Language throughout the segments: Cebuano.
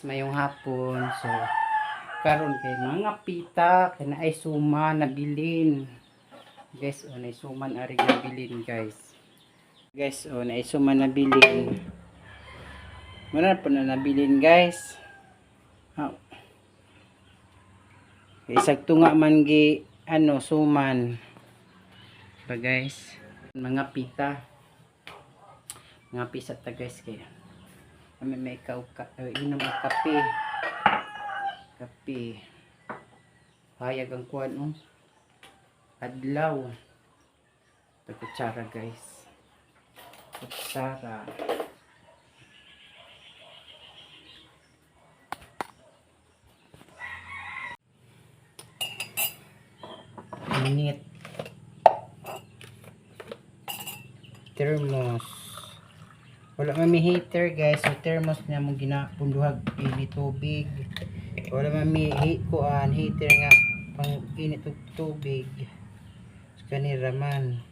Mayong hapon. So, karon kay mga pita, kay naay suma nabilin. Guys, oh, naay suman ari nabilin, guys. Guys, oh, naay suman nabilin. Muna po na nabilin, guys. Oh. Kay sakto nga man gi ano suman. Ba, guys? Mga pita. Mga pisa ta, guys, kay kami may ka, inom og kape. Kape. Hayag ang kuan, oh. Adlaw. Pagkutsara, guys. Kutsara. Init. Thermos. Wala man may heater, guys. So thermos na mong ginapunduhag init tubig. Wala man may kuan heater nga pang init og tubig. So, kani raman.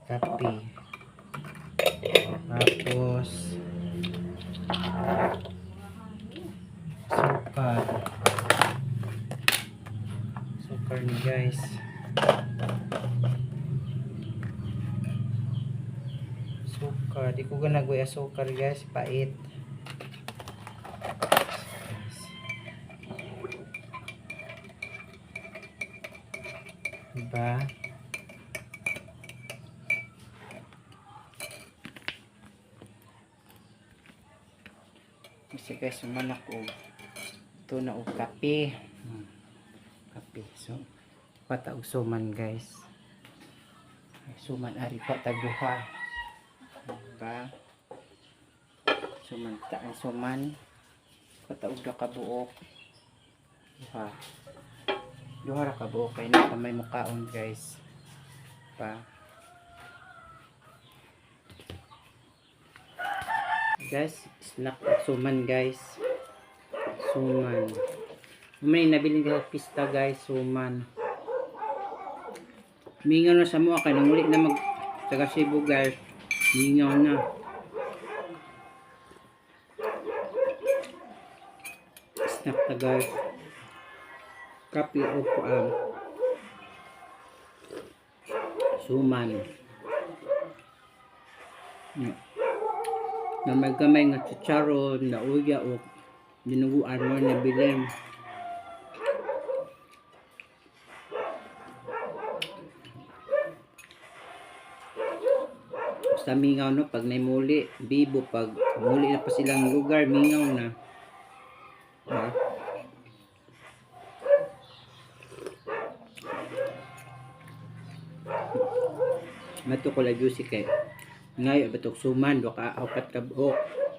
Kape. Tapos sukar. Sukar ni, guys. Sukar. Di ko ganag sukar, guys. Pait. Diba? Kasi, guys, sumanak og ito na og kape. Kape. So, pata og suman, guys. Ay, suman ari pa tag duha. Diba? Suman ta ang suman. Pata og duha ka buok. Duha. Duha ra ka buok kay na may mukaon, guys. Pa. Guys, snack og suman, guys. Suman. May nabilin ka sa pista, guys, suman. Mingaw na sa mua kay nanguli na mag taga Cebu, guys. Mingaw na. Snack ta, guys. Kape o kuan. Suman. Na may gamay nga chicharon, na uya o dinuguan mo na bilin. Basta mingaw, no, pag naimuli, bibo, pag muli na pa silang lugar, mingaw na. Diba? Mato ko la juicy kay ngayo batok suman do ka upat ka buok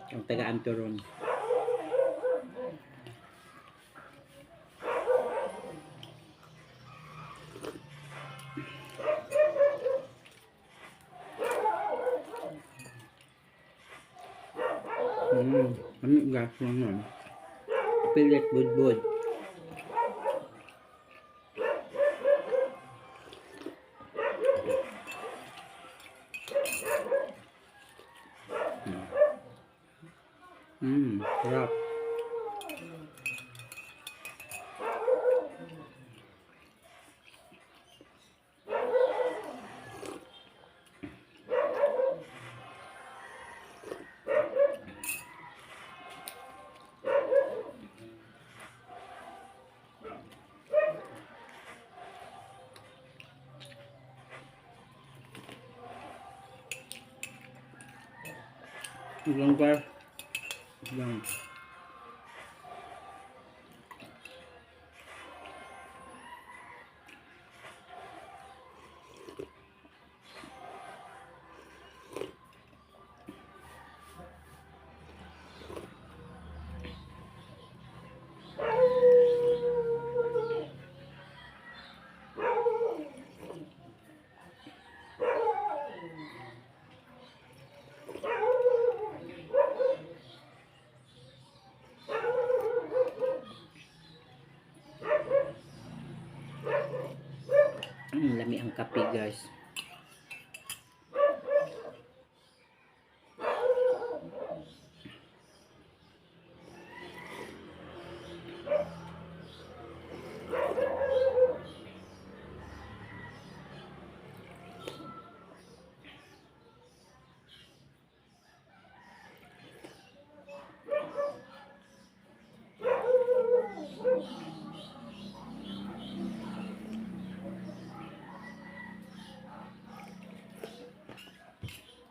ang tagaan turon. Ano gas naman. Pilit budbud. Sarap. Lang, guys. Lang. Lami ang kape, guys.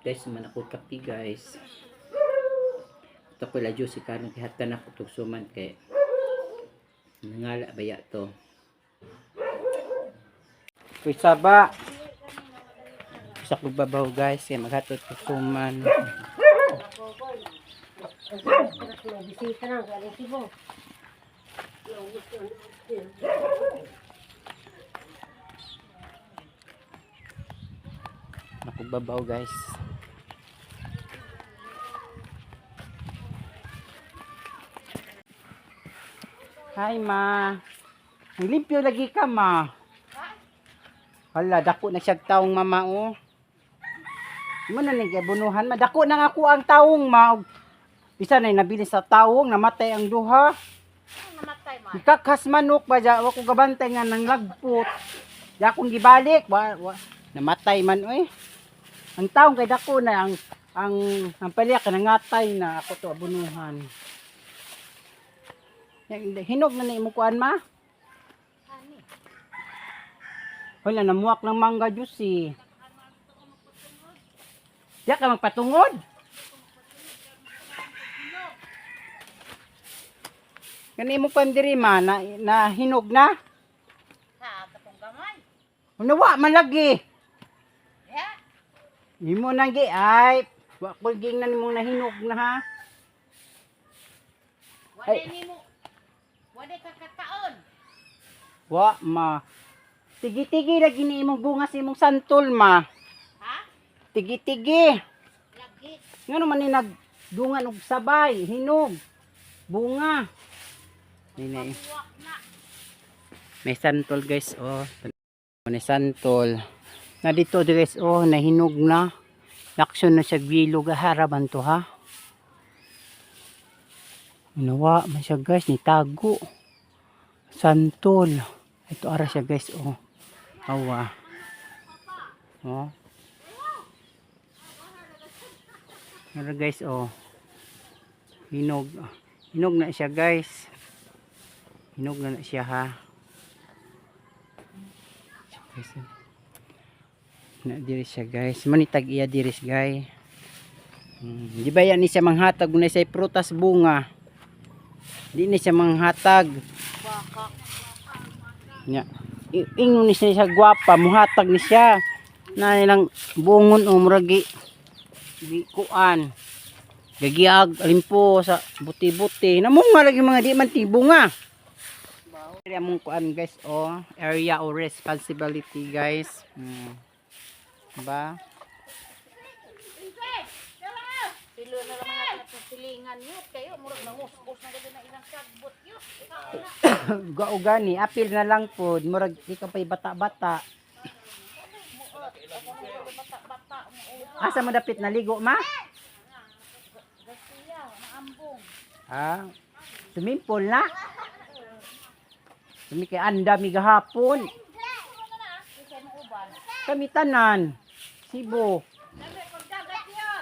Guys, man ako kape, guys. Ito ko la juice karon kay hatan ako tug suman kay nangala baya to. Kuy saba. Sa kog babaw, guys, kay maghatod ko suman. Bisita na, galing Cebu. Ako babaw, guys. Hi, ma. Ang limpyo lagi ka, ma. Hala, dako na siyag taong mama, oh. Mo na ning gibunuhan, ma. Dako na nga ako ang taong, ma. Isa na nabili sa taong, namatay ang duha. Namatay man. Ikakas manok ba dya, wa ko gabantay nga nang lagpot. Di akong gibalik, wa, wa, namatay man oy. Ang taong kay dako na ang palya ka nangatay na ako to abunuhan. Hinog na ni imong kuan, ma? Wala namuak ng mangga juice eh. Diya ka magpatungod. Kani mo kuan diri, ma, na hinog na. Sa katong gamay. Unawa man lagi. Ya. Imo nang gi ay wa ko gingnan nimong nahinog na ha. Wala Ay. nimo. Wala ka kataon. Wa ma. Tigi-tigi lagi ni imong bunga sa imong santol, ma. Ha? Tigi-tigi. Lagi. Ngano man ni nagdungan og sabay, hinog. Bunga. Nini. Buwak na. May santol, guys, oh. May santol. Na dito, guys, oh, nahinog na. Laksyon na siya bilog haraban to ha. Nawa man siya, guys, ni tago. Santol. Ito ara siya, guys, oh. Awa. Oh. Ara, guys, oh. Hinog. Hinog na siya, guys. Hinog na siya ha. Guys, oh. Na diri siya, guys. Manitag iya diri guys. Di ba yan ni siya manghatag na siya prutas bunga. Di ni siya manghatag. Baka. Nya. Ingon ni siya gwapa, muhatag ni siya. Na nilang bungon o murag gi kuan. Gagiag alimpo sa buti-buti. Namunga lagi mga di man tibunga. Area mong kuan, guys, oh, area of responsibility, guys. Ba? Pilo na lang mga atong silingan yun. Kayo, murag nangusbos na gano'n na ilang sagbot yun. Gaugani, apil na lang pod, murag di ka pa'y bata-bata. Bata-bata mo. Asa mo dapit naligo, ma? Gasiya, maambong. Ha? Sumimpol na? Sumi kay anda mi gahapon. Isa mo uban. Kami tanan. Sibo. Dami pag dagat yun.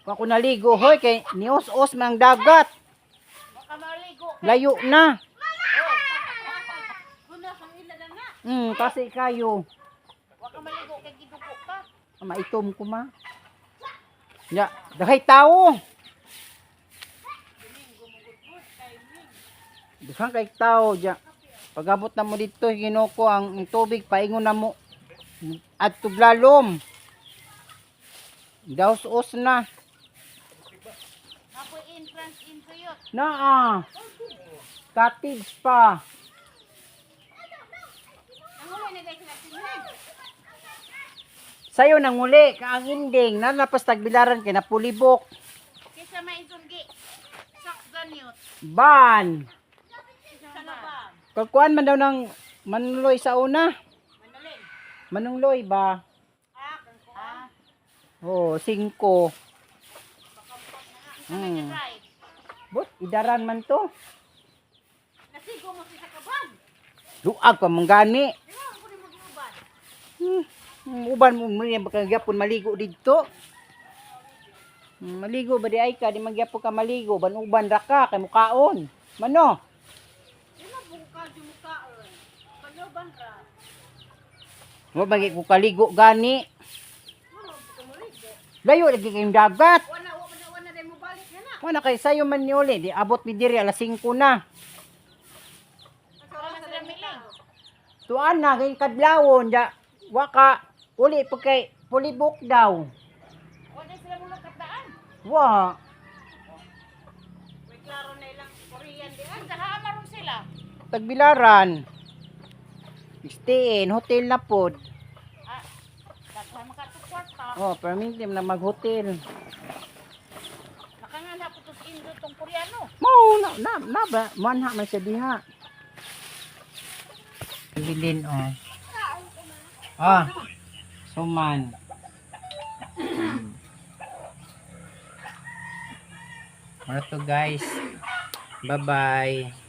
Wa ko naligo hoy kay nios-os man ang dagat. Baka maligo. Layo na. Guna kang ila na nga. Kasi kayo. Waka maligo kay gidugo ka. Maitom ko ma. Ya, daghay tao. Daghang kay tao diya. Pagabot na mo dito, Ginoo ko ang tubig paingon na mo at tublalom. Daos-os na. Apoy entrance into yun. Naa. Cottage pa. Nanguloy na guys sila tingnan. Sayo nang uli, kaang inding, nalapas tagbilaran kay napulibok. Kaysa maisunggi. Saksan yun. Ban. Sa labang. Kukuan man daw ng manuloy sa una. Manalin. Manungloy ba? Ah, kangkuan. Oh, 5. Sa may drive. But, idaran man to. Nasigo mo si sa kaban. Luag pa mong gani. Di ba ang kunin mo giuban? Uban mo mo niya baka gyapon maligo didto. Maligo ba di ay ka di magyapon ka maligo ban uban ra ka kay mukaon. Mano? Di ba bungka di mukaon? Kanuban ra. Wa bagi ko kaligo gani. Mano ka maligo. Layo lagi kayong dagat. Wala wala wala na mo balik na na. Wala kay sayo man ni uli, di abot mi diri alas 5 na. Wala sila miling. Tuan na kay kadlawon ja waka uli pa kay pulibok daw. Wala sila mo daan. Wa. May klaro na ilang Korean di ay. Sa maron sila. Tagbilaran. Stay in hotel na pod. Ah, daghan makatukwarta. Oh, permintim na maghotel. Nakangana po tos Indo tong Koreano. Mao na na, na ba manha man siya diha. Bilin oh. Ah. Suman. Mara to, guys. Bye-bye.